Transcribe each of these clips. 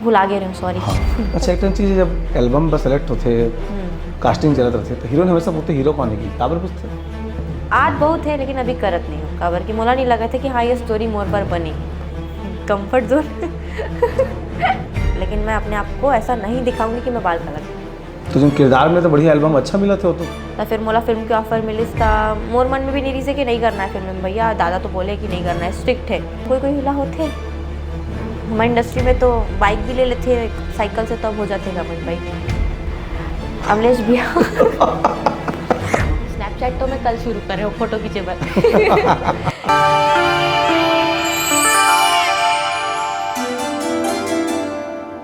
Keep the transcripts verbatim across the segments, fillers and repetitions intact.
भुला गे रहे हूँ, सॉरी। हाँ। अच्छा, एक ठन चीज है, जब एल्बम बर सेलेक्ट होथे, कास्टिंग चलत रहथे, तो हीरोइन हमेशा पूछथे, "हीरो कौन है?" कि काबर पूछथे? आज बहुत है, लेकिन अभी करत नहीं हूँ, काबर कि मोला नहीं लगा था कि हाँ, ये स्टोरी मोर पर बनी। कंफर्ट जोन। लेकिन मैं अपने आप को ऐसा नहीं दिखाऊंगी कि मैं बाल कलाकार। तो जब किरदार में तो बढ़िया एल्बम अच्छा मिला थे वो तो। तो फिर मोला फिल्म के ऑफर मिलिस, त मोर मन में भी नहीं रहिस हे कि नहीं करना है फिल्म में। भैया, दादा तो बोले कि नहीं करना है, स्ट्रिक्ट है। कोई कोई हिला होथे। हमारे इंडस्ट्री में तो बाइक भी ले लेथे, साइकिल से तब हो जाथे गमन भाई। अमलेश भैया। स्नैपचैट तो मैं कल शुरू करे हूँ फोटो खींचे बर।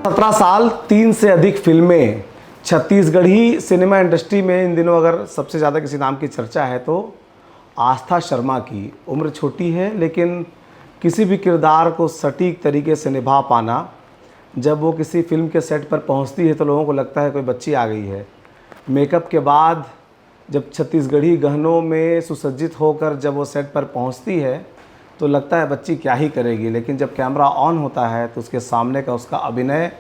सत्रह साल, तीन से अधिक फिल्में। छत्तीसगढ़ी सिनेमा इंडस्ट्री में इन दिनों अगर सबसे ज़्यादा किसी नाम की चर्चा है तो आस्था शर्मा की। उम्र छोटी है, लेकिन किसी भी किरदार को सटीक तरीके से निभा पाना, जब वो किसी फिल्म के सेट पर पहुंचती है तो लोगों को लगता है कोई बच्ची आ गई है। मेकअप के बाद जब छत्तीसगढ़ी गहनों में सुसज्जित होकर जब वो सेट पर पहुंचती है तो लगता है बच्ची क्या ही करेगी, लेकिन जब कैमरा ऑन होता है तो उसके सामने का उसका अभिनय,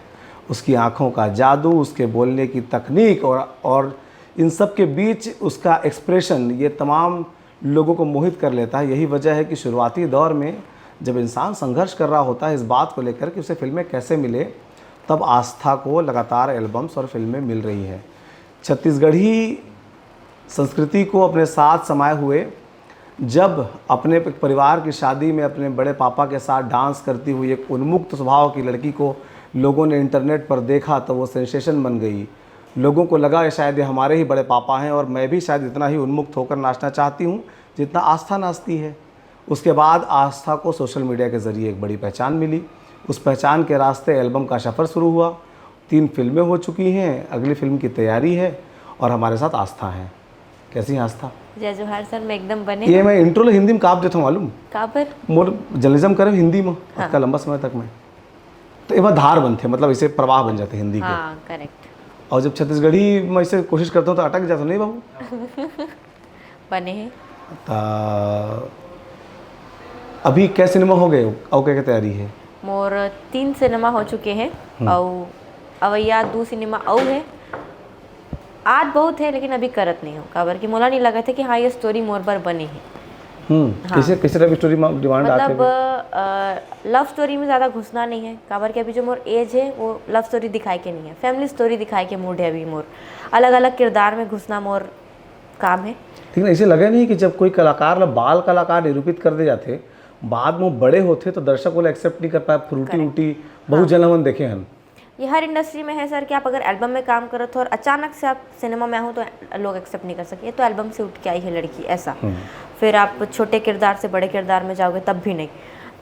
उसकी आंखों का जादू, उसके बोलने की तकनीक और और इन सब के बीच उसका एक्सप्रेशन, ये तमाम लोगों को मोहित कर लेता है। यही वजह है कि शुरुआती दौर में जब इंसान संघर्ष कर रहा होता है इस बात को लेकर कि उसे फिल्में कैसे मिले, तब आस्था को लगातार एल्बम्स और फिल्में मिल रही हैं। छत्तीसगढ़ी संस्कृति को अपने साथ समाए हुए जब अपने परिवार की शादी में अपने बड़े पापा के साथ डांस करती हुई एक उन्मुक्त स्वभाव की लड़की को लोगों ने इंटरनेट पर देखा तो वो सेंसेशन बन गई। लोगों को लगा कि शायद ये हमारे ही बड़े पापा हैं और मैं भी शायद इतना ही उन्मुक्त होकर नाचना चाहती हूँ जितना आस्था नाचती है। उसके बाद आस्था को सोशल मीडिया के ज़रिए एक बड़ी पहचान मिली। उस पहचान के रास्ते एल्बम का सफ़र शुरू हुआ। तीन फिल्में हो चुकी हैं, अगली फिल्म की तैयारी है और हमारे साथ आस्था हैं। कैसी हैं आस्था? जय जोहार सर, मैं एकदम बने ये हूँ। मैं इंट्रो ले हिंदी में काप देता हूँ, मालूम? काबर? मोर जर्नलिज्म करे हिंदी में हाँ। इतना लंबा समय तक मैं, तो ये बार धार बनते, मतलब इसे प्रवाह बन जाते हिंदी के। हाँ, करेक्ट। और जब छत्तीसगढ़ी में इसे कोशिश करता हूँ तो अटक जाता, नहीं बाबू? बने हैं। तो अभी कै सिनेमा हो गए और क्या क्या तैयारी है? मोर तीन सिनेमा हो चुके हैं, हम्म। अउ अवैया दू सिनेमा अउ है। आत बहुत है, लेकिन अभी करत नहीं हूँ, काबर कि मोला नहीं लगा था कि हाँ, ये स्टोरी मोर बर बने है। हम्म हाँ। कैसे कैसे टाइप स्टोरी में डिमांड आते मतलब हैं? लव स्टोरी में ज़्यादा घुसना नहीं है, काबर कि अभी जो मोर एज है वो लव स्टोरी दिखाए के नहीं है, फैमिली स्टोरी दिखाए के मूड है अभी मोर। अलग अलग किरदार में घुसना मोर काम है। लेकिन ऐसे लगे नहीं कि जब कोई कलाकार ला बाल कलाकार निरूपित कर दे जाते, बाद में बड़े होते तो दर्शक वाला एक्सेप्ट नहीं कर पाए, फ्रूटी Correct. उटी बहुत जन हमन देखे हैं। ये हर इंडस्ट्री में है सर, कि आप अगर एल्बम में काम करत हो और अचानक से आप सिनेमा में आओ तो लोग एक्सेप्ट नहीं कर सके, ये तो एल्बम से उठ के आई है लड़की, ऐसा। हम्म। फिर आप छोटे किरदार से बड़े किरदार में जाओगे तब भी नहीं।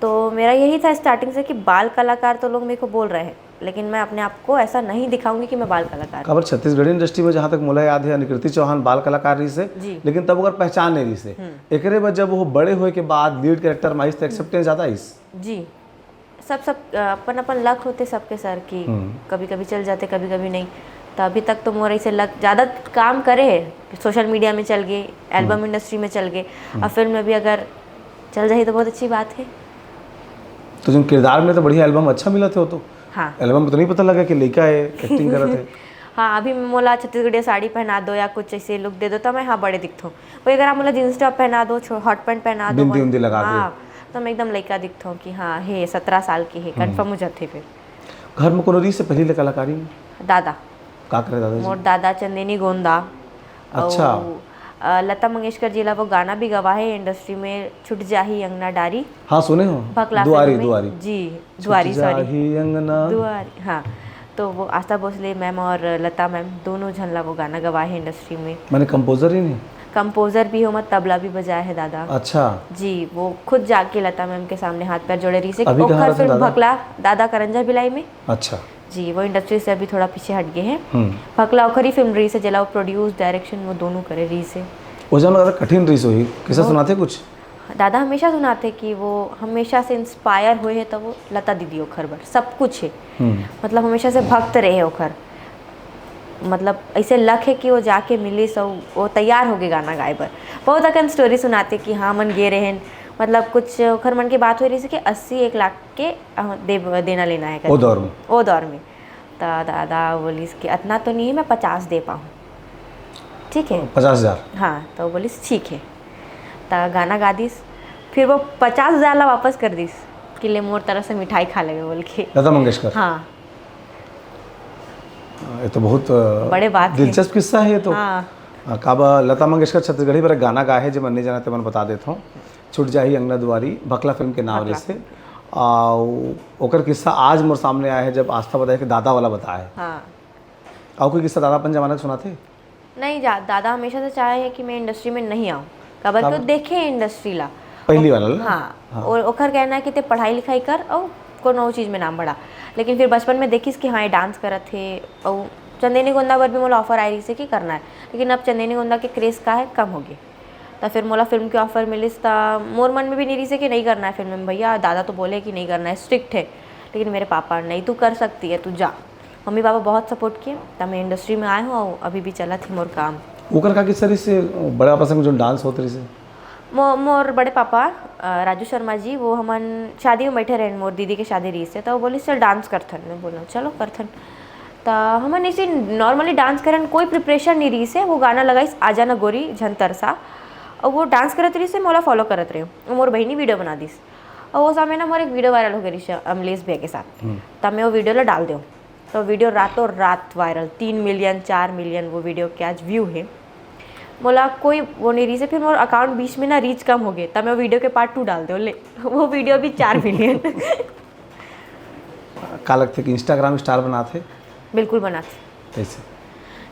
तो मेरा यही था स्टार्टिंग से कि बाल कलाकार तो लोग मेरे को बोल रहे हैं, लेकिन मैं अपने आप को ऐसा नहीं दिखाऊंगी कि मैं बाल कलाकार हूँ। खबर छत्तीसगढ़ी इंडस्ट्री में जहाँ तक मोला याद है निकृति चौहान बाल कलाकार रही से, जी। लेकिन तब ओकर पहचान नहीं रही से। एकरे बाद जब वो बड़े होए के बाद लीड कैरेक्टर में आइस तो एक्सेप्टेंस ज़्यादा आइस। जी, सब सब अ, अपन अपन लक होते सबके सर, कि हम्म। कभी कभी चल जाते, कभी कभी नहीं। तो अभी तक तो मोर ऐसे लक ज़्यादा काम करे है, सोशल मीडिया में चल गए, एल्बम इंडस्ट्री में चल गए, और फिल्म में भी अगर चल जाही तो बहुत अच्छी बात है। तो जिन किरदार में तो बढ़िया एल्बम अच्छा मिला थे वो तो। हाँ। एल्बम में तो नहीं पता लगा कि लड़का है, एक्टिंग कर रहे थे। हाँ, अभी मोला छत्तीसगढ़िया साड़ी पहना दो या कुछ ऐसे लुक दे दो तो मैं हाँ बड़े दिखता हूँ। वही अगर आप मोला जींस टॉप पहना दो, हॉट पैंट पहना दो, बिंदी उंदी लगा के। हाँ, तो मैं एकदम लड़का दिखता हूँ कि हाँ, हे सत्रह साल की है, कंफर्म हो जाते फिर। घर में कोनो रही से पहली ले कलाकारी में? दादा, का करे दादाजी? मोर दादा चंदेनी गोंदा। अच्छा। अउ, अ, लता मंगेशकर जी ला वो गाना भी गवा है इंडस्ट्री में, छुट जाही अंगना डारी। हाँ, सुने हो? भकला दुआरी, फिल्म में। दुआरी। जी, छुट दुआरी, सॉरी। जाही अंगना। दुआरी, हाँ। तो वो आस्था भोसले मैम और लता मैम दोनों झन ला वो गाना गवा है इंडस्ट्री में। मैंने कंपोजर ही नहीं। कंपोजर भी हो, मत तबला भी बजाया है दादा। अच्छा। जी, वो खुद जाके लता मैम के सामने हाथ पैर जोड़े रही से। अभी कहाँ ओखर रहते फिल्म दादा? भकला, दादा करंजा भिलाई में। अच्छा। जी, वो इंडस्ट्री से अभी थोड़ा पीछे हट गए हैं। हम्म। भकला ओखर ही फिल्म रही से, जेला वो प्रोड्यूस, डायरेक्शन वो दोनों करे रही से। वो जन ज्यादा कठिन रही सो ही किस्सा सुनाते कुछ? दादा हमेशा सुनाते कि वो हमेशा से इंस्पायर हुए हैं, तो वो लता दीदी ओखर बर सब कुछ है। हम्म। मतलब हमेशा से भक्त रहे ओखर, मतलब ऐसे लक है कि वो जाके मिली सो वो तैयार हो गए गाना गाए बर। बहुत अकन स्टोरी सुनाते कि हाँ, मन गे रहन, मतलब कुछ ओखर मन के बात हो रही कि अस्सी एक लाख के, अ, दे, देना लेना है करके। वो दौर में? वो दौर में। त दादा बोलिस कि अतना तो नहीं है, मैं पचास दे पाऊँ। ठीक है। पचास हजार? हाँ, तो बोलिस ठीक है। त गाना गा दिस, फिर वो पचास हजार ला वापस कर दिस कि ले मोर तरफ से मिठाई खा लेवे बोल के। लता मंगेशकर? हाँ। ये तो बहुत अ, बड़े बात है। दिलचस्प किस्सा है ये तो। हाँ। अ, काबर लता मंगेशकर छत्तीसगढ़ी पर एक गाना गाए है, जो मन नहीं जाना ते मन बता देता हूँ, छूट जाही अंगना दुआरी, भकला फिल्म के नाम भकला से। आ, ओकर किस्सा आज मोर सामने आया है, जब आस्था बताए कि दादा वाला बताए। हाँ। और कोई किस्सा दादा अपन जमाना के सुनाते? नहीं जा, दादा हमेशा से चाहे है कि मैं इंडस्ट्री में नहीं आऊँ, काबर कि वो काबर? देखे इंडस्ट्री ला। पहली वाला ना? हाँ, और ओखर कहना है कि ते पढ़ाई लिखाई कर और कोनो चीज़ में नाम बढ़ा। लेकिन फिर बचपन में देखिस कि हाँ, ये डांस करत हे, और चंदेनी गोंदा बर भी मोला ऑफर आए रही से कि करना है, लेकिन अब चंदेनी गोंदा के क्रेज का है, कम हो गए। तो फिर मोला फिल्म के ऑफर मिलिस, त मोर मन में भी नहीं रही से कि नहीं करना है फिल्म में भैया, दादा तो बोले कि नहीं करना है, स्ट्रिक्ट है। लेकिन मेरे पापा, नहीं, तू कर सकती है, तू जा। मम्मी पापा बहुत सपोर्ट किए, तब मैं इंडस्ट्री में आए हूँ और अभी भी चलत है मोर काम। ओकर का किस्सा रही से बड़ा आपस में जो डांस होते रही से? मो, मोर बड़े पापा, अ, राजू शर्मा जी, वो हमन शादी में बैठे रहे, मोर दीदी के शादी रही से, तो वो बोलिस चल डांस करथन। मैं बोला चलो करथन। त हमन इसी नॉर्मली डांस करन, कोई प्रिपरेशन नहीं रही से, वो गाना लगाइस आजा ना गोरी झन तरसा, और वो डांस करत रही से, मोला फॉलो करत रहे, वो मोर बहिनी वीडियो बना दिस। और वो समय ना मोर एक वीडियो वायरल हो गई रही से अमलेश भैया के साथ, तब मैं वो वीडियो ला डाल देऊँ। तो वीडियो रातों रात वायरल, तीन मिलियन, चार मिलियन वो वीडियो के आज व्यू है। मोला कोई वो नहीं रही से, फिर मोर अकाउंट बीच में ना रीच कम हो गए, तब मैं वो वीडियो के पार्ट टू डाल दे ले। वो वीडियो भी चार मिलियन। का लगते कि इंस्टाग्राम स्टार बनाते? बिल्कुल बनाते। कैसे?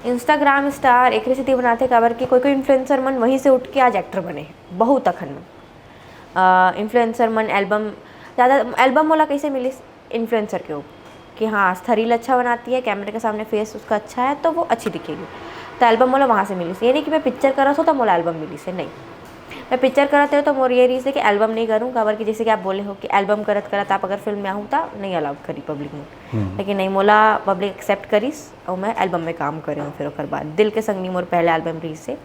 इंस्टाग्राम स्टार एक सेती बनाते, काबर कि कोई कोई इन्फ्लुएंसर मन वहीं से उठ के आज एक्टर बने हैं, बहुत अखन मन। इन्फ्लुएंसर मन एल्बम, ज़्यादा एल्बम मोला कैसे मिलिस? इन्फ्लुएंसर के ऊपर कि हाँ, आस्था रील अच्छा बनाती है, कैमरे के सामने फेस उसका अच्छा है, तो वो अच्छी दिखेगी, तो एल्बम मोला वहाँ से मिलिस। ये नहीं कि मैं पिक्चर करत हूँ तो मोला एल्बम मिलिस है, नहीं। मैं पिक्चर करत हूँ तो मोर ये रही से कि एल्बम नहीं करूँ, काबर कि जैसे कि आप बोले हो कि एल्बम करत करत आप अगर फिल्म में आहूँ तो नहीं अलाउड करी पब्लिक में। लेकिन नहीं, मोला पब्लिक एक्सेप्ट करिस और मैं एल्बम में काम करे हूँ। फिर ओकर बाद दिल के संगनी मोर पहला एल्बम रही से,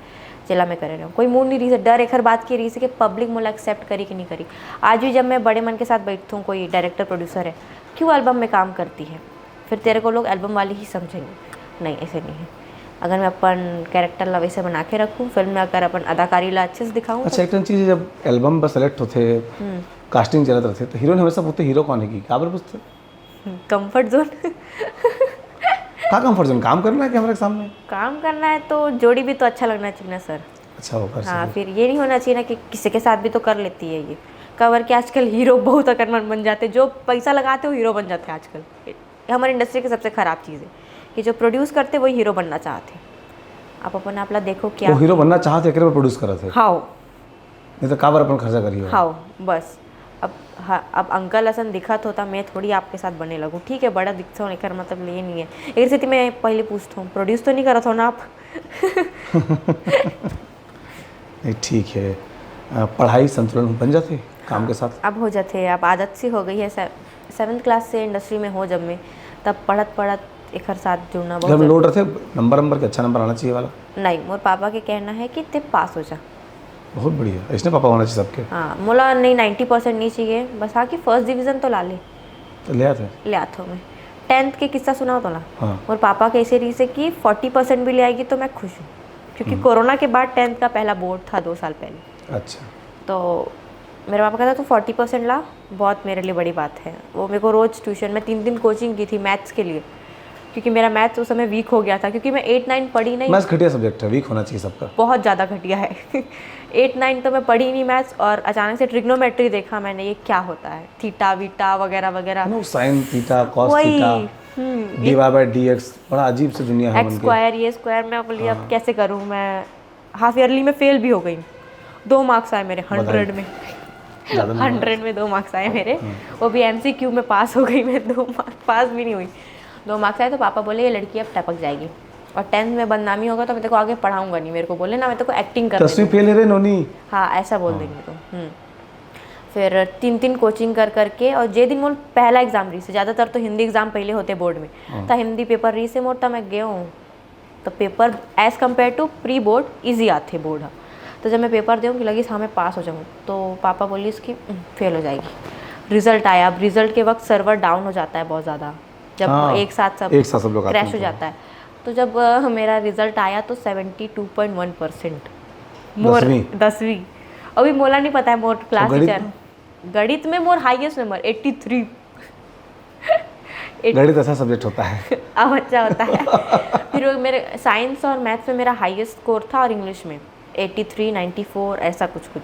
जेला मैं करे रहूँ। कोई मूड नहीं रही से, डर एकर बात की रही से कि पब्लिक मोला एक्सेप्ट करी कि नहीं करी। आज भी जब मैं बड़े मन के साथ बैठती हूँ, कोई डायरेक्टर प्रोड्यूसर है, क्यों एल्बम में काम करती है, फिर तेरे को लोग एल्बम वाली ही समझेंगे। नहीं, ऐसे नहीं है। अगर मैं अपन कैरेक्टर ला वैसे बना के रखूँ, फिल्म में अगर अपन अदाकारी ला अच्छे से दिखाऊँ, अच्छा, एक ठन चीज, जब एल्बम पर सेलेक्ट होते, कास्टिंग चलत रहते, तो हीरोइन हमेशा पूछते हीरो कौन है कि काबर पूछते? कंफर्ट जोन। का कंफर्ट जोन? काम करना है कैमरा के सामने? काम करना है तो जोड़ी भी तो अच्छा लगना चाहिए ना सर। अच्छा, वो कर हाँ, सके। फिर ये नहीं होना चाहिए ना कि किसी के साथ भी तो कर लेती है ये। काबर कि आजकल हीरो बहुत अकन मन बन जाते, जो पैसा लगाते वो हीरो बन जाते हैं आजकल। ये हमारी इंडस्ट्री की सबसे ख़राब चीज़ है कि जो प्रोड्यूस करते वही हीरो बनना चाहते। आप अपन आप ला देखो क्या। वो हीरो बनना चाहते, एकरे पर प्रोड्यूस करत है। हाँ, नहीं तो काबर अपन खर्चा करिए? हाँ, बस। अब हाँ, अब अंकल असन दिखत होता, मैं थोड़ी आपके साथ बने लगूँ। ठीक है, बड़ा दिखता हूँ, एकर मतलब ये नहीं है। एक सेती मैं पहले पूछता हूँ, प्रोड्यूस तो नहीं करत हो ना आप? नहीं, ठीक है। अ, पढ़ाई संतुलन बन जाते काम के साथ? अब हो जाते, अब आदत सी हो गई है। सेवन्थ क्लास से इंडस्ट्री में हो जब मैं, तब पढ़त पढ़त एकर साथ जुड़ना घर में बहुत लोड रहते, नंबर नंबर के अच्छा नंबर आना चाहिए वाला? नहीं, मोर पापा के कहना है कि ते पास हो जा। बहुत बढ़िया, ऐसने पापा होना चाहिए सबके। हाँ, मोला नहीं, नाइन्टी परसेंट नहीं चाहिए, बस हाँ कि फर्स्ट डिवीजन तो ला ले। तो ले आते। ले आथो मैं। टेंथ के किस्सा सुनाओ तो ना। हाँ। मोर पापा के ऐसे रही से कि फोर्टी परसेंट भी ले आएगी तो मैं खुश हूँ, क्योंकि कोरोना के बाद टेंथ का पहला बोर्ड था दो साल पहले। अच्छा। तो मेरे पापा कहता, तू फोर्टी परसेंट ला, बहुत मेरे लिए बड़ी बात है। वो मेरे को रोज़ ट्यूशन में तीन दिन कोचिंग की थी मैथ्स के लिए, क्योंकि मेरा मैथ्स उस समय वीक हो गया था, क्योंकि मैं एट नाइन पढ़ी नहीं। मैथ्स घटिया सब्जेक्ट है, वीक होना चाहिए सबका। बहुत ज़्यादा घटिया है। एट नाइन तो मैं पढ़ी नहीं मैथ्स, और अचानक से ट्रिग्नोमेट्री देखा मैंने, ये क्या होता है, थीटा वीटा वगैरह वगैरह। नो, साइन थीटा, कॉस वही। थीटा, हम्म। डी वाई बाई डी एक्स, बड़ा अजीब से दुनिया है एक्स बन के। स्क्वायर, ये स्क्वायर, मैं बोली अब कैसे करूँ मैं। हाफ ईयरली में फेल भी हो गई, दो मार्क्स आए मेरे हंड्रेड में। ज़्यादा नंबर। हंड्रेड में दो मार्क्स आए मेरे, वो भी एमसीक्यू में पास हो गई मैं, दो मार्क्स पास भी नहीं हुई, दो मार्क्स आए। तो पापा बोले ये लड़की अब टपक जाएगी और टेंथ में बदनामी होगा तो मैं तेरे को आगे पढ़ाऊंगा नहीं, मेरे को बोले ना मैं तेरे को एक्टिंग कर दसवीं फेल है रे नोनी। हाँ, ऐसा बोल देंगे तो। हम्म। फिर तीन तीन कोचिंग कर करके, और जे दिन मोर पहला एग्जाम रही से, ज़्यादातर तो हिंदी एग्जाम पहले होते बोर्ड में, तो हिंदी पेपर रही से मोर, तब मैं गए हूँ, तो paper as compare to pre board easy आते बोर्ड ह। तो जब मैं पेपर दूँगी, लगी हाँ मैं पास हो जाऊँ, तो पापा बोली इसकी फेल हो जाएगी। रिजल्ट आया, अब रिजल्ट के वक्त सर्वर डाउन हो जाता है बहुत ज़्यादा, जब हाँ, एक साथ सब एक साथ सब लोग आते क्रैश हो हैं। जाता है। तो जब अ, मेरा रिजल्ट आया तो सेवेंटी टू पॉइंट वन परसेंट मोर दसवीं? दसवीं। अभी मोला नहीं पता है मोर क्लास गणित टीचर। गणित में मोर हाईएस्ट नंबर एट्टी थ्री। गणित ऐसा सब्जेक्ट होता है। अब अच्छा होता है। फिर वो मेरे साइंस और मैथ्स में मेरा हाईएस्ट स्कोर था और इंग्लिश में एटी थ्री, नाइन्टी फ़ोर, ऐसा कुछ कुछ।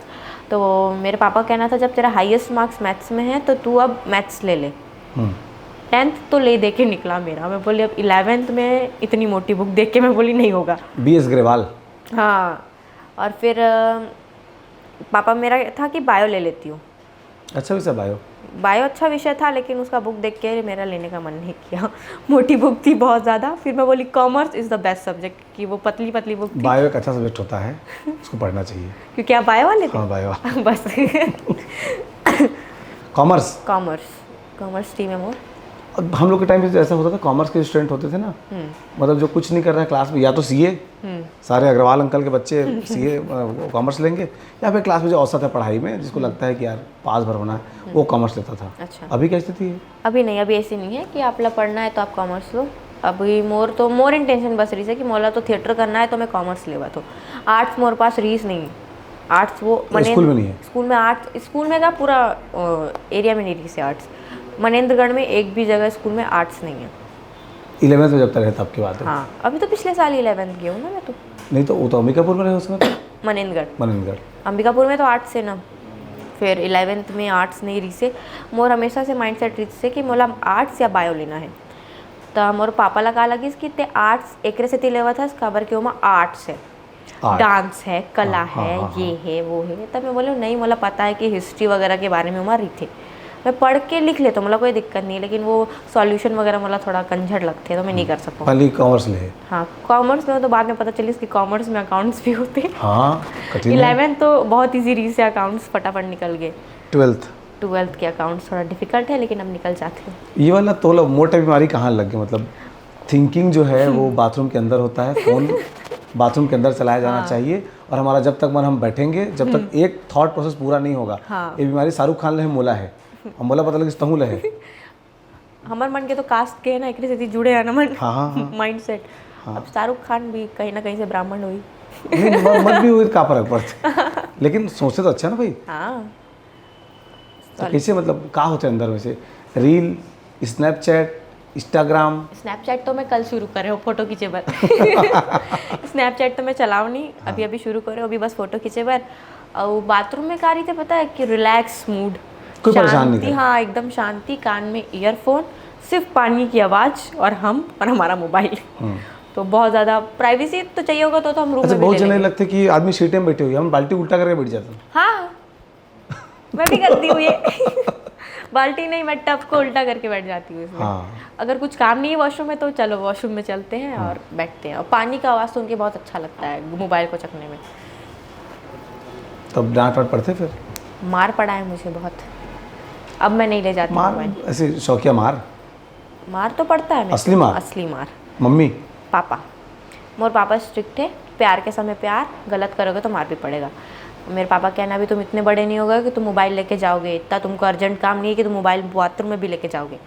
तो मेरे पापा का कहना था, जब तेरा हाईएस्ट मार्क्स मैथ्स में है तो तू अब मैथ्स ले ले। हम्म। टेंथ तो ले दे के निकला मेरा। मैं बोली अब इलेवेंथ में इतनी मोटी बुक देख के, मैं बोली नहीं होगा। बी एस ग्रेवाल। हाँ। और फिर अ, पापा मेरा था कि बायो ले लेती हूँ। अच्छा विषय बायो। बायो अच्छा विषय था, लेकिन उसका बुक देख के मेरा लेने का मन नहीं किया। मोटी बुक थी बहुत ज़्यादा। फिर मैं बोली commerce is the best subject, कि वो पतली पतली बुक थी। बायो एक अच्छा सब्जेक्ट होता है, उसको पढ़ना चाहिए। क्योंकि आप बायो वाले थे। हाँ बायो। बस। कॉमर्स। कॉमर्स। कॉमर्स स्ट्रीम है मोर। अब हम लोग के टाइम पे तो ऐसा होता था, कॉमर्स के स्टूडेंट होते थे ना, मतलब जो कुछ नहीं कर रहा है क्लास में, या तो सीए, सारे अग्रवाल अंकल के बच्चे सीए कॉमर्स लेंगे, या फिर क्लास में जो औसत है पढ़ाई में, जिसको लगता है कि यार पास भर होना है, वो कॉमर्स लेता था। अच्छा। अभी क्या स्थिति है? अभी नहीं, अभी ऐसी नहीं है कि आपला पढ़ना है तो आप कॉमर्स लो। अभी मोर तो मोर इंटेंशन बस रही है कि मोला तो थिएटर करना है तो मैं कॉमर्स लेवा तो। आर्ट्स मोर पास रहीस नहीं है। आर्ट्स वो स्कूल में नहीं है? स्कूल में आर्ट्स, स्कूल में का पूरा एरिया में नहीं रहीस है आर्ट्स। मनेंद्रगढ़ में एक भी जगह स्कूल में आर्ट्स नहीं है। इलेवेंथ में जब तक है तब की बात है। हाँ, अभी तो पिछले साल इलेवेंथ गई हूँ ना मैं तो। नहीं तो वो तो अंबिकापुर में रहे उसमें तो। मनेंद्रगढ़। मनेंद्रगढ़। अंबिकापुर में तो आर्ट्स है ना, फिर इलेवेंथ में आर्ट्स नहीं रहीस है। मोर हमेशा से माइंडसेट रहीस है कि मोला आर्ट्स या बायो लेना है। तो मोर पापा ला का लगिस कि ते आर्ट्स एकरे सेती लेवत हस, काबर कि ओमा आर्ट्स है, आर्ट। डांस है, कला हाँ, हाँ, है, हाँ, ये है, वो है। तब मैं बोली नहीं, मोला पता है कि हिस्ट्री वगैरह के बारे में ओमा रहिथे, मैं पढ़ के लिख लेता हूँ, मोला कोई दिक्कत नहीं है, लेकिन वो सॉल्यूशन वगैरह मोला थोड़ा कंझड़ लगथे, तो मैं नहीं कर सकूँ। पहले कॉमर्स ले। हाँ, कॉमर्स में तो बाद में पता चलिस कि कॉमर्स में अकाउंट्स भी होते। हाँ, कठिन है। इलेवेंथ तो बहुत ईजी रहीस है, अकाउंट्स फटाफट निकल गए। ट्वेल्थ। ट्वेल्थ के अकाउंट्स थोड़ा डिफिकल्ट है, लेकिन अब निकल जाते हैं। ये वाला तोला मोटा बीमारी कहाँ लग गई? मतलब थिंकिंग जो है वो बाथरूम के अंदर होता है, फोन बाथरूम के अंदर चलाया जाना चाहिए, और हमारा जब तक मन हम बैठेंगे, जब तक एक थॉट प्रोसेस पूरा नहीं होगा। हाँ। ये बीमारी शाहरुख खान ले मोला है, हम बोला पता लगे तहूँ ले है। हमर मन के तो कास्ट के है ना, एकरे सेती जुड़े है ना मन। हाँ, हाँ, हाँ। माइंडसेट। अब शाहरुख खान भी कहीं ना कहीं से ब्राह्मण हुई। नहीं, म- मत भी हुई तो का फर्क पड़ता, लेकिन सोचते तो अच्छा ना भाई। हाँ। तो कैसे, मतलब का होते अंदर में से? Reel, Snapchat, Instagram. स्नैपचैट तो मैं कल शुरू करे हूँ, फोटो खींचे बर। स्नैपचैट तो मैं चलाओ नहीं, अभी अभी शुरू करे हूँ, अभी बस फोटो खींचे बर। और बाथरूम में का रही थे पता है कि रिलैक्स मूड, कोई परेशान नहीं करे। हाँ, एकदम शांति, कान में ईयरफोन, सिर्फ पानी की आवाज़ और हम और हमारा मोबाइल। तो बहुत ज़्यादा प्राइवेसी तो चाहिए होगा तो, तो हम रूम अच्छा, में भी बहुत ले जने लेंगे। लगते कि आदमी सीटें में बैठे हुए, हम बाल्टी उल्टा करके बैठ जाते हैं। हाँ, मैं भी करती हूँ ये। बाल्टी नहीं, मैं टब को उल्टा करके बैठ जाती हूँ इसमें। हाँ। अगर कुछ काम नहीं है वॉशरूम में तो चलो वॉशरूम में चलते हैं और बैठते हैं, और पानी का आवाज़ सुन के बहुत अच्छा लगता है मोबाइल को चकने में। तब डांट वाट पड़ते फिर? मार पड़ा है मुझे बहुत, अब मैं नहीं ले जाती मार? मोबाइल। ऐसे शौकिया मार? मार तो पड़ता है मेरे असली को। मार? असली मार। मम्मी? पापा, मोर पापा स्ट्रिक्ट है, प्यार के समय प्यार, गलत करोगे तो मार भी पड़ेगा। मेरे पापा कहना, अभी तुम इतने बड़े नहीं हो गए कि तुम मोबाइल लेके जाओगे, इतना तुमको अर्जेंट काम नहीं है कि तुम मोबाइल बाथरूम में भी लेके जाओगे।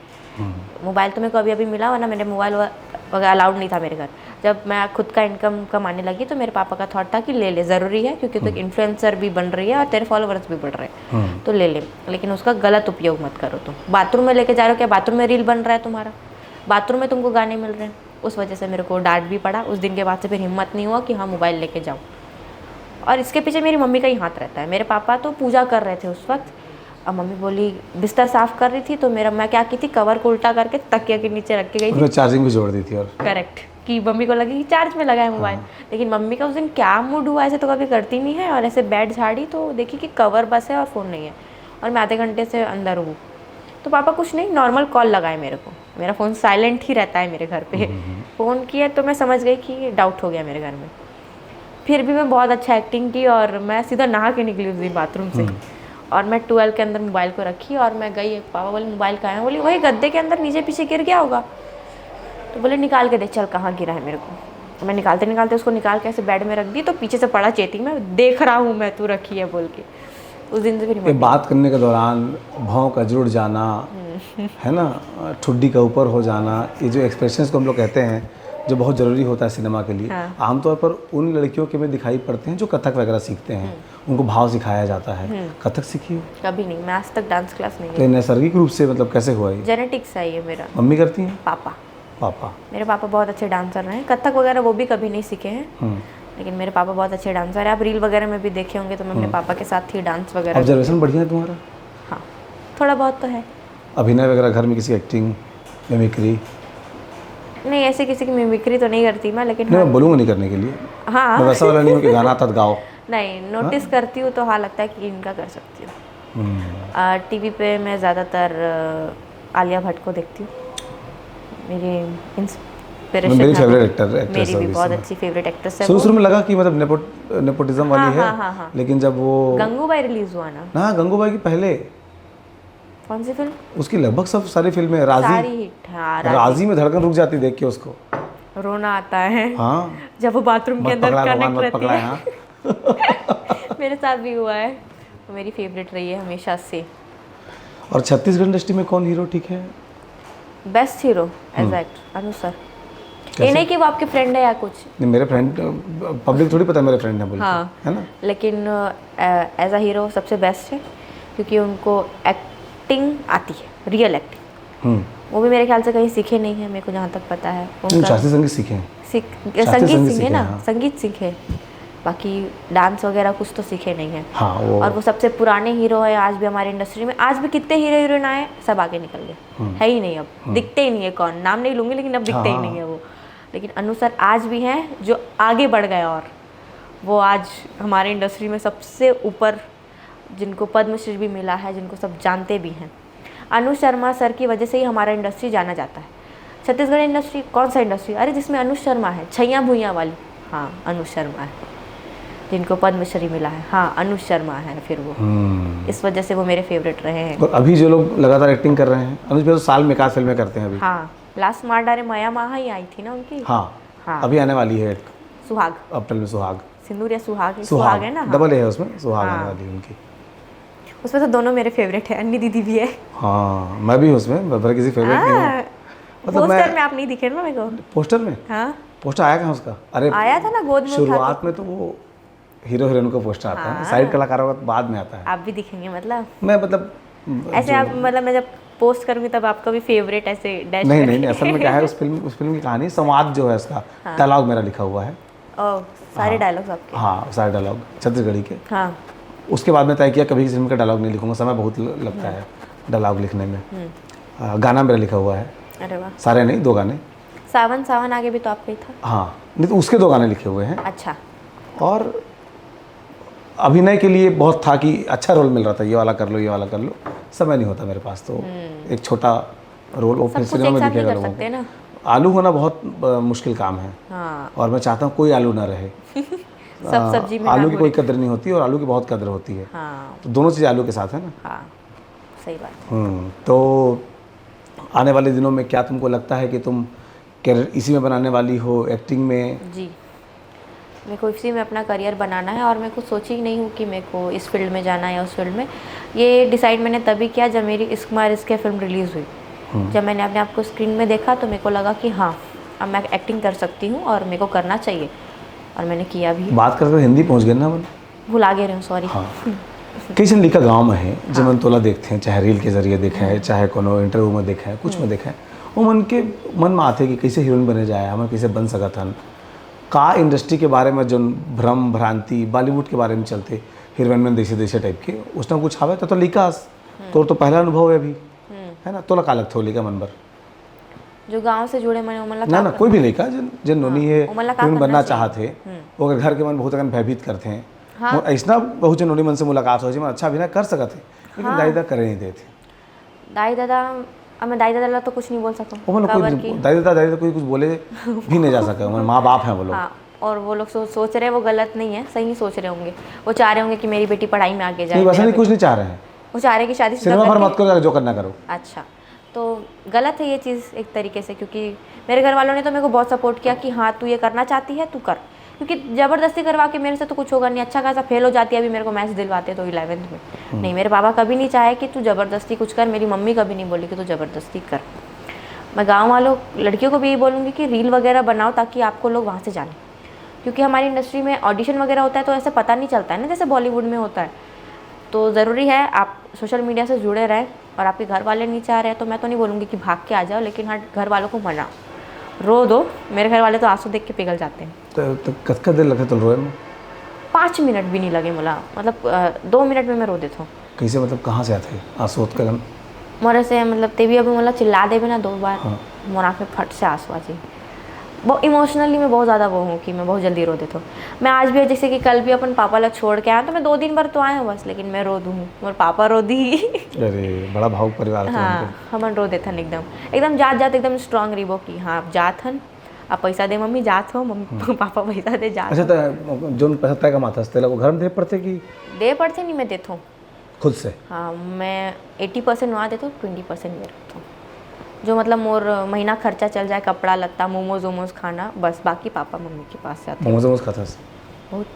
मोबाइल तो मेरे को अभी अभी मिला, वरना मेरे मोबाइल वगैरह अलाउड नहीं था मेरे घर। जब मैं खुद का इनकम कमाने लगी तो मेरे पापा का थॉट था कि ले ले, ज़रूरी है, क्योंकि तू एक इन्फ्लुएंसर भी बन रही है और तेरे फॉलोअर्स भी बढ़ रहे हैं, तो ले ले, लेकिन उसका गलत उपयोग मत करो। तुम बाथरूम में लेके जा रहे हो, क्या बाथरूम में रील बन रहा है तुम्हारा? बाथरूम में तुमको गाने मिल रहे हैं, उस वजह से मेरे को डांट भी पड़ा। उस दिन के बाद से फिर हिम्मत नहीं हुआ कि हाँ मोबाइल लेके जाऊँ। और इसके पीछे मेरी मम्मी का ही हाथ रहता है। मेरे पापा तो पूजा कर रहे थे उस वक्त, अब मम्मी बोली, बिस्तर साफ कर रही थी तो मेरा, मैं क्या की थी, कवर को उल्टा करके तकिया के नीचे रख के गई थी। उसमें चार्जिंग भी जोड़ दी थी और करेक्ट, कि मम्मी को लगी कि चार्ज में लगा है मोबाइल। लेकिन मम्मी का उस दिन क्या मूड हुआ, ऐसे तो कभी करती नहीं है, और ऐसे बेड झाड़ी तो देखी कि कवर बस है और फ़ोन नहीं है, और मैं आधे घंटे से अंदर हूँ। तो पापा कुछ नहीं, नॉर्मल कॉल लगाए मेरे को, मेरा फ़ोन साइलेंट ही रहता है मेरे घर पे। फ़ोन किया तो मैं समझ गई कि डाउट हो गया मेरे घर में। फिर भी मैं बहुत अच्छा एक्टिंग की और मैं सीधा नहा के निकली उस दिन बाथरूम से। और मैं टॉवेल के अंदर मोबाइल को रखी और मैं गई, पापा बोले, मोबाइल कहाँ है? बोली, वही गद्दे के अंदर नीचे पीछे गिर गया होगा। तो बोले, निकाल के देख, चल कहाँ गिरा है मेरे को। मैं निकालते निकालते उसको निकाल के ऐसे बेड में रख दी, तो पीछे से पड़ा चेती, मैं देख रहा हूँ मैं, तू रखी है बोल के। उस दिन से फिर ये बात करने के दौरान भौं का जुड़ जाना, है ना, ठुड्डी का ऊपर हो जाना, ये जो एक्सप्रेशंस को हम लोग कहते हैं, जो बहुत ज़रूरी होता है सिनेमा के लिए। हाँ। आमतौर पर उन लड़कियों के में दिखाई पड़ते हैं जो कथक वगैरह सीखते हैं, उनको भाव सिखाया जाता है। कथक सीखी हो? कभी नहीं, मैं आज तक डांस क्लास नहीं तो गई। ये नैसर्गिक रूप से, मतलब, कैसे हुआ ये? जेनेटिक्स है ये मेरा। मम्मी करती हैं? Papa, papa? मेरे पापा बहुत अच्छे डांसर रहे हैं, कथक वगैरह वो भी कभी नहीं सीखे हैं, हम्म। लेकिन मेरे पापा बहुत अच्छे डांसर हैं। आप रील वगैरह में भी देखे होंगे, तो मैं अपने पापा के साथ ही डांस वगैरह। ऑब्जर्वेशन बढ़िया है तुम्हारा? हाँ, थोड़ा बहुत तो है। अभिनय वगैरह घर में किसी की एक्टिंग, मिमिक्री? नहीं, ऐसे किसी की मिमिक्री तो नहीं करती मैं, लेकिन नहीं, हाँ, मैं बोलूँगा नहीं करने के लिए। हाँ। मैं वैसा वाला नहीं हूँ कि गाना आता तो गाओ। नहीं, नोटिस करती हूँ तो हाँ, लगता है कि इनका कर सकती हूँ। हम्म। टीवी पे मैं ज़्यादातर अ, आलिया भट्ट को देखती हूँ। मेरी इंस्पिरेशन मेरी फेवरेट एक्टर, एक्ट्रेस मेरी भी अभी बहुत समय। अच्छी फेवरेट एक्ट्रेस है शुरू वो। शुरू में लगा कि, मतलब, नेपो नेपोटिज्म वाली हाँ, है। हाँ, हाँ, हाँ। लेकिन जब वो गंगूबाई रिलीज हुआ ना? ना, गंगूबाई की पहले। कौन सी फिल्म? उसकी लगभग सब सारी फिल्में, राजी। सारी हिट। हाँ, राजी। राजी में धड़कन रुक जाती देख के उसको। रोना आता है। हाँ। जब वो बाथरूम के मत अंदर पकड़ा, भगवान कनेक्ट मत रहती पकड़ा। है। हाँ। मेरे साथ भी हुआ है। वो मेरी फेवरेट रही है हमेशा से। और छत्तीसगढ़ इंडस्ट्री में कौन हीरो ठीक है? बेस्ट हीरो एज एक्टर अनुसर। ये कैसे? नहीं कि वो आपके फ्रेंड है या कुछ। नहीं, मेरे फ्रेंड, पब्लिक थोड़ी पता है मेरे फ्रेंड है बोल के, हाँ। है ना? लेकिन एज अ हीरो सबसे बेस्ट है, क्योंकि उनको एक्टिंग आती है, रियल एक्टिंग। हम्म। वो भी मेरे ख्याल से कहीं सीखे नहीं है, मेरे को जहाँ तक पता है। नहीं, शास्त्रीय संगीत सीखे हैं। सीख शास्त्रीय संगीत संगीत सीखे सीखे ना, हैं, हाँ। संगीत सीखे, बाकी डांस वगैरह कुछ तो सीखे नहीं है। हाँ, वो और वो सबसे पुराने हीरो है आज भी हमारे इंडस्ट्री में। आज भी कितने हीरो हीरोइन आए, सब आगे निकल गए, है ही नहीं अब, दिखते ही नहीं है। कौन, नाम नहीं लूंगी, लेकिन अब दिखते ही हाँ, नहीं है वो। लेकिन अनुसर आज भी हैं जो आगे बढ़ गए, और वो आज हमारे इंडस्ट्री में सबसे ऊपर, जिनको पद्मश्री भी मिला है, जिनको सब जानते भी हैं। अनु शर्मा सर की वजह से ही हमारा इंडस्ट्री जाना जाता है। छत्तीसगढ़ इंडस्ट्री कौन सा इंडस्ट्री? अरे, जिसमें अनु शर्मा है, छैया भुइयां वाली। हाँ, अनु शर्मा है, जिनको पद्मश्री मिला है। हाँ, अनु शर्मा है फिर वो। हम्म। इस वजह से वो मेरे फेवरेट रहे हैं। और अभी जो लोग लगातार एक्टिंग कर रहे हैं, अनुज भाई तो साल में एक आध फिल्में करते हैं अभी। हाँ, लास्ट मार डारे मया महा ही आई थी ना उनकी। हाँ। हाँ। अभी आने वाली है एक सुहाग, अप्रैल में सुहाग। सिंदूर या सुहाग, सुहाग सुहाग है ना? हाँ। डबल ए है उसमें, सुहाग आने हाँ। वाली है उनकी। उसमें तो दोनों मेरे फेवरेट है, अन्नी दीदी भी है। हाँ, मैं भी उसमें, मैं मेरा किसी फेवरेट नहीं हूँ। हाँ, मतलब पोस्टर मैं में आप नहीं दिखे ना मेरे को। पोस्टर में? हाँ, पोस्टर आया कहाँ उसका? अरे, आया था ना, गोद में उठा शुरुआत में तो वो हीरो हीरोइन का पोस्टर आता है, हाँ। साइड कलाकारों का बाद में आता है। आप भी दिखेंगे मतलब। मैं, मतलब, ऐसे आप, मतलब, मैं जब पोस्ट करूंगी तब आपका भी फेवरेट ऐसे डैश नहीं, नहीं, नहीं, असल में क्या है, उस फिल्म उस फिल्म की कहानी, संवाद जो है उसका, डायलॉग मेरा लिखा हुआ है। ओ, सारे डायलॉग्स आपके। हाँ, सारे डायलॉग छत्तीसगढ़ी के। हाँ। उसके बाद में तय किया कभी किसी फिल्म का डायलॉग नहीं लिखूंगा, समय बहुत ल- लगता है डायलॉग लिखने में। आ, गाना मेरा लिखा हुआ है, अरे वाह। सारे नहीं, दो गाने। सावन सावन आगे भी तो आपका ही था। हाँ, नहीं तो उसके दो गाने लिखे हुए हैं। अच्छा। और अभिनय के लिए बहुत था कि अच्छा रोल मिल रहा था, ये वाला कर लो, ये वाला कर लो, समय नहीं होता मेरे पास, तो एक छोटा रोल वो सब फिर कुछ सिनेमा एक में साथ दिखेगा नहीं कर लोगों सकते को। ना। आलू होना बहुत अ, मुश्किल काम है। हाँ, और मैं चाहता हूँ कोई आलू ना रहे। सब सब्जी में आलू ना की हो कोई रही। कदर नहीं होती और आलू की बहुत कदर होती है। हाँ, तो दोनों चीज़ें आलू के साथ है ना। हाँ, सही बात। हम्म, तो आने वाले दिनों में क्या तुमको लगता है कि तुम कैरियर इसी में बनाने वाली हो, एक्टिंग में? जी, मेरे को इसी में अपना करियर बनाना है और मैं कुछ सोची ही नहीं हूँ कि मेरे को इस फील्ड में जाना है या उस फील्ड में। ये डिसाइड मैंने तभी किया जब मेरी इश्क मार इश्क फिल्म रिलीज़ हुई। जब मैंने अपने आप को स्क्रीन में देखा तो मेरे को लगा कि हाँ, अब मैं एक्टिंग कर सकती हूँ और मेरे को करना चाहिए, और मैंने किया भी। बात करते हिंदी पहुंच गए ना अपन। भुला गए रहे हूँ, सॉरी। हाँ। कइसन लइका गांव में हे, जेमन तोला देखथे, चाहे रील के जरिए देखे, चाहे कोनो इंटरव्यू में देखे, कुछ में देखे, ओमन के मन में आथे कि कइसे हीरोइन बने जाए, हमन कइसे बन सकत हन। का इंडस्ट्री के बारे में जोन भ्रम भ्रांति बॉलीवुड के बारे में चलथे, हीरोइन मन जइसे तइसे टाइप के, उसना कुछ हावय? त तो लइका हस, तोर तो पहला अनुभव हे अभी, हे ना? तोला का लगथे ओ लइका मन बर? जो गांव से जुड़े मन, ओमन ला ना का ना, करना? कोई भी लइका, जेन जेन नोनी हे, ओमन ला का हीरोइन करना बनना चाहिए? चाहत हे, ओकर घर के मन बहुत अकन भयभीत करथे। हाँ। मोर अइसना बहुत झन नोनी मन से मुलाकात होय, जेमन अच्छा अभिनय कर सकत हे, लेकिन हाँ। दाई ददा करे नहीं देत हे। दाई ददा, अब मैं दाई ददा ला तो कुछ नहीं बोल सकूँ, ओमन ला काबर कोई कि दाई ददा, दाई ददा कोई कुछ बोले भी नहीं जा सके, ओमन माँ बाप हैं वो लोग। हाँ, और वो लोग सो, सोच रहे हैं वो गलत नहीं है, सही नहीं सोच रहे होंगे। वो चाह रहे होंगे कि मेरी बेटी पढ़ाई में आगे जाए, नहीं, वैसा मेरा नहीं, कुछ बेटा नहीं चाह रहे हैं। वो चाह रहे हैं कि शादी सिनेमा भर करके मत करो, जो करना करो। अच्छा, तो गलत है ये चीज़ एक तरीके से, क्योंकि मेरे घर वालों ने तो मेरे को बहुत सपोर्ट किया कि हाँ, तू ये करना चाहती है, तू कर, क्योंकि ज़बरदस्ती करवा के मेरे से तो कुछ होगा नहीं। अच्छा खासा फेल हो जाती, अभी मेरे को मैथ्स दिलवाते तो इलेवेंथ में। नहीं, मेरे पापा कभी नहीं चाहे कि तू ज़बरदस्ती कुछ कर, मेरी मम्मी कभी नहीं बोली कि तू ज़बरदस्ती कर। मैं गाँव वालों, लड़कियों को भी यही बोलूँगी कि रील वगैरह बनाओ, ताकि आपको लोग वहाँ से जाने, क्योंकि हमारी इंडस्ट्री में ऑडिशन वगैरह होता है तो ऐसे पता नहीं चलता है ना, जैसे बॉलीवुड में होता है। तो ज़रूरी है आप सोशल मीडिया से जुड़े रहें, और आपके घर वाले नहीं चाह रहे तो मैं तो नहीं बोलूँगी कि भाग के आ जाओ, लेकिन हाँ, घर वालों को मनाओ, रो दो। मेरे घर वाले तो आंसू देख के पिघल जाते हैं। तो, तो कतका देर लगथे तोला रोए में? पाँच मिनट भी नहीं लगे मोला, मतलब अ, दो मिनट में मैं रो देता हूँ। कैसे, मतलब कहाँ से आथे आंसू ओतका कन? मोर ऐसे, मतलब तें भी अभी मोला चिल्ला देबे ना दो बार, हाँ। मोर आँख में फट से आंसू आ जाए। बहुत इमोशनली मैं बहुत ज़्यादा वो हूँ कि मैं बहुत जल्दी रो देता हूँ। मैं आज भी, जैसे कि कल भी अपन पापा ला छोड़ के आया, तो मैं दो दिन भर तो आया हूँ बस, लेकिन मैं रो दूँ, मोर पापा रो दी। अरे, बड़ा भावुक परिवार था हाँ, उनके। हमन रो देथन एकदम, एकदम जात जात एकदम स्ट्रांग रहिबो कि हाँ, अब जात हन, अब पैसा दे मम्मी, जात हो मम्मी, पापा पैसा दे, जात अच्छा, हो। तो जोन पैसा तय कमाथस, तेला वो घर में दे पड़थे कि? दे पड़थे नहीं, मैं देता हूँ। खुद से? हाँ, मैं एटी परसेंट वहाँ देता हूँ, ट्वेंटी परसेंट मैं रखता हूँ। जो मतलब मोर महीना खर्चा चल जाए, कपड़ा लत्ता, मोमोज वोमोज खाना, बस, बाकी पापा मम्मी के पास जाते हैं। मोमोज वोमोज खाथस? बहुत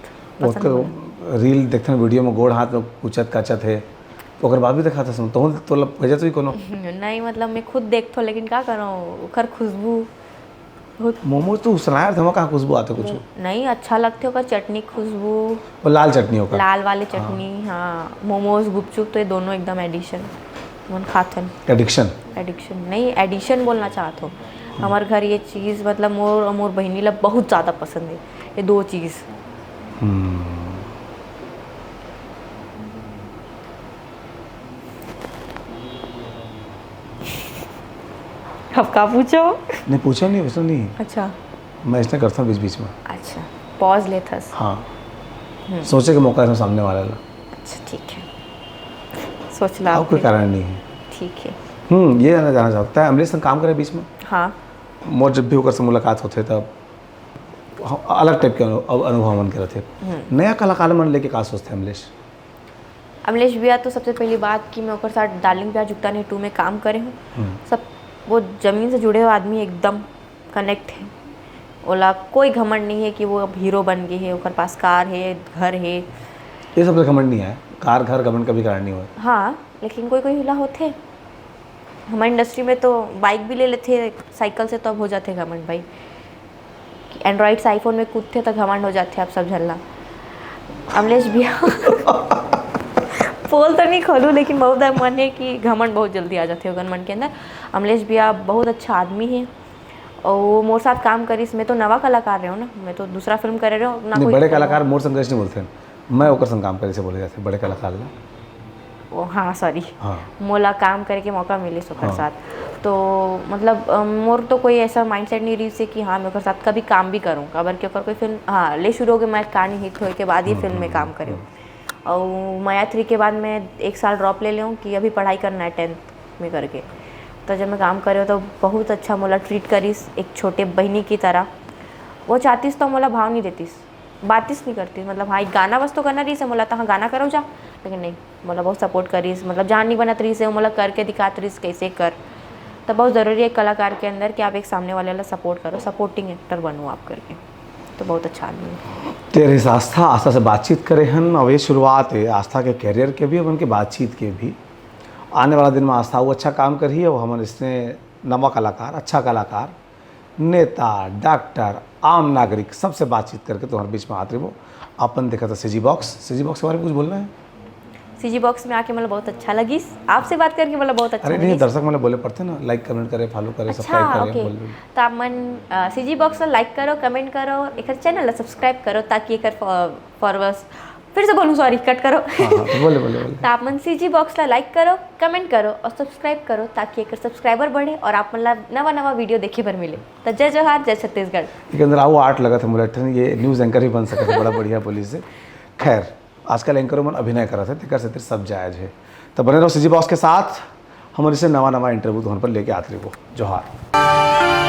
वो पसंद है। तो रील देखथन, वीडियो में गोड़ हाथ में कुचत काचत हे, ओकर बाद भी तो खाथस। तो तोला भेजत भी कोनो? नहीं, मतलब मैं खुद देखता हूँ, लेकिन क्या करूँ, ओकर खुशबू बहुत। मोमोज तो उसनाए रथे, कहाँ खुशबू आथे कुछ? नहीं, अच्छा लगथे ओकर चटनी खुशबू। वो लाल चटनी ओकर। लाल वाली चटनी, हाँ। मोमोज, गुपचुप तो ये दोनों एकदम एडिशन, मन खाथन। एडिक्शन? एडिक्शन नहीं, एडिशन बोलना चाहत हो। हमारे घर ये चीज़, मतलब मोर और मोर बहिनी ला बहुत ज़्यादा पसंद है ये दो चीज़। हम्म। अब का पूछो? नहीं, पूछो नहीं, पूछो नहीं। अच्छा। मैं इसने करता हूँ बीच बीच में। अच्छा, पॉज लेथस। हाँ। सोचे के मौका है सामने वाला ला। अच्छा, ठीक है, सोच ला और कोई आपने। कारण नहीं है। ठीक है। हम्म, ये जाना, जाना चाहता है, अमलेश संग काम करे बीच में। हाँ। मोर जब भी ओकर से मुलाकात होथे, तब ह-, अलग टाइप के अनु-, अनुभव मन के रथे। नया कलाकार मन लेके का सोचथे अमलेश? अमलेश भैया, तो सबसे पहली बात कि मैं ओकर साथ डार्लिंग प्यार झुकता नहीं टू में काम करे हूँ। सब, वो जमीन से जुड़े हुए आदमी, एकदम कनेक्ट है। ओला कोई घमंड नहीं है कि वो अब हीरो बन गए है, ओकर पास कार है, घर है। ये सबसे घमंड नहीं है, कार घर घमंड कभी कारण नहीं हुआ। हाँ, लेकिन कोई कोई ला होथे। हमारी इंडस्ट्री में तो बाइक भी ले लेथे साइकिल से, तो अब हो जाथे घमंड भाई। एंड्रॉइड से आईफोन में कूदथे तो घमंड हो जाथे आप सब झन ला। अमलेश भैया, पोल तो नहीं खोलू, लेकिन बहुत मन है कि घमंड बहुत जल्दी आ जाथे ओगन मन के अंदर। अमलेश भैया बहुत अच्छा आदमी है, और वो मोर साथ काम करिस। मैं तो नवा कलाकार रहे हूँ ना, मैं तो दूसरा फिल्म करे रहे हूँ ना। नहीं, कोई बड़े कलाकार मोर संग कइसे नहीं बोलते, मैं ओकर संग काम करे से बोले जाते बड़े कलाकार ला। ओ, हाँ, सॉरी। हाँ। मोला काम करे के मौका मिलिस ओकर हाँ। साथ। तो मतलब अ, मोर तो कोई ऐसा माइंडसेट नहीं रहिस हे कि हाँ, मैं ओकर साथ कभी काम भी करूँ, काबर कि ओकर कोई फिल्म, हाँ, ले शुरू हो गए, मैं कहानी हिट होए के बाद ये फिल्म में काम करे। और माया थ्री के बाद मैं एक साल ड्रॉप ले लेऊँ कि अभी पढ़ाई करना है टेंथ में करके। तो जब मैं काम करे तो बहुत अच्छा मोला ट्रीट करिस एक छोटे बहिनी की तरह। वो चाहतीस तो मोला भाव नहीं देतीस, बातिस नहीं करतीस। मतलब हाँ, एक गाना बस तो करना रहिस हे मोला, तो हाँ, गाना करो जा, लेकिन नहीं, मोला बहुत सपोर्ट करिस। मतलब जान नहीं बनत रहिस हे, मोला करके दिखात रहिस कैसे कर। तो बहुत ज़रूरी है कलाकार के अंदर कि आप एक सामने वाले ला सपोर्ट करो, सपोर्टिंग एक्टर बनो आप करके। तो बहुत अच्छा आदमी है। तेरे से आस्था, आस्था से बातचीत करे हन, और ये शुरुआत है आस्था के करियर के भी, और उनके बातचीत के भी। आने वाला दिन में आस्था वो अच्छा काम करही, और हमन इसने नवा कलाकार, अच्छा कलाकार, नेता, डॉक्टर, आम नागरिक, सबसे बातचीत करके तुम्हारे बीच में आते रहो। अपन देखा था सीजी बॉक्स, सीजी बॉक्स के बारे में कुछ बोलना है? सीजी बॉक्स में आके मोला बहुत अच्छा लगिस, आपसे बात करके मोला बहुत अच्छा अरे नहीं, लगिस। दर्शक मन ला बोले पड़थे ना, लाइक कमेंट करे, फॉलो करे, अच्छा, सब्सक्राइब करे, ओके। बोल, बोल। तो आप मन सीजी बॉक्स ला लाइक करो, कमेंट करो, एक चैनल ला सब्सक्राइब करो, ताकि एक फॉलोअर्स, फिर से बोलूँ, सॉरी, कट करो। हाँ, हाँ, तो बोले, बोले, बोले। तो आप मन सीजी बॉक्स ला लाइक करो, कमेंट करो और सब्सक्राइब करो, ताकि एक सब्सक्राइबर बढ़े और आप मन ला नवा नवा वीडियो देखे बर मिले। तो जय जोहार, जय छत्तीसगढ़। एक अंदर आओ आर्ट लगा था मुला, ये न्यूज़ एंकर ही बन सकता था, बड़ा बढ़िया बोली से। खैर, आजकल एंकरों मन अभिनय करत हे, तेकर सेतिर सब जायज है। तो बने रहो सीजी बॉक्स के साथ, हमन इसे नवा नवा इंटरव्यू तुहन पर लेके आते रहो। जोहार।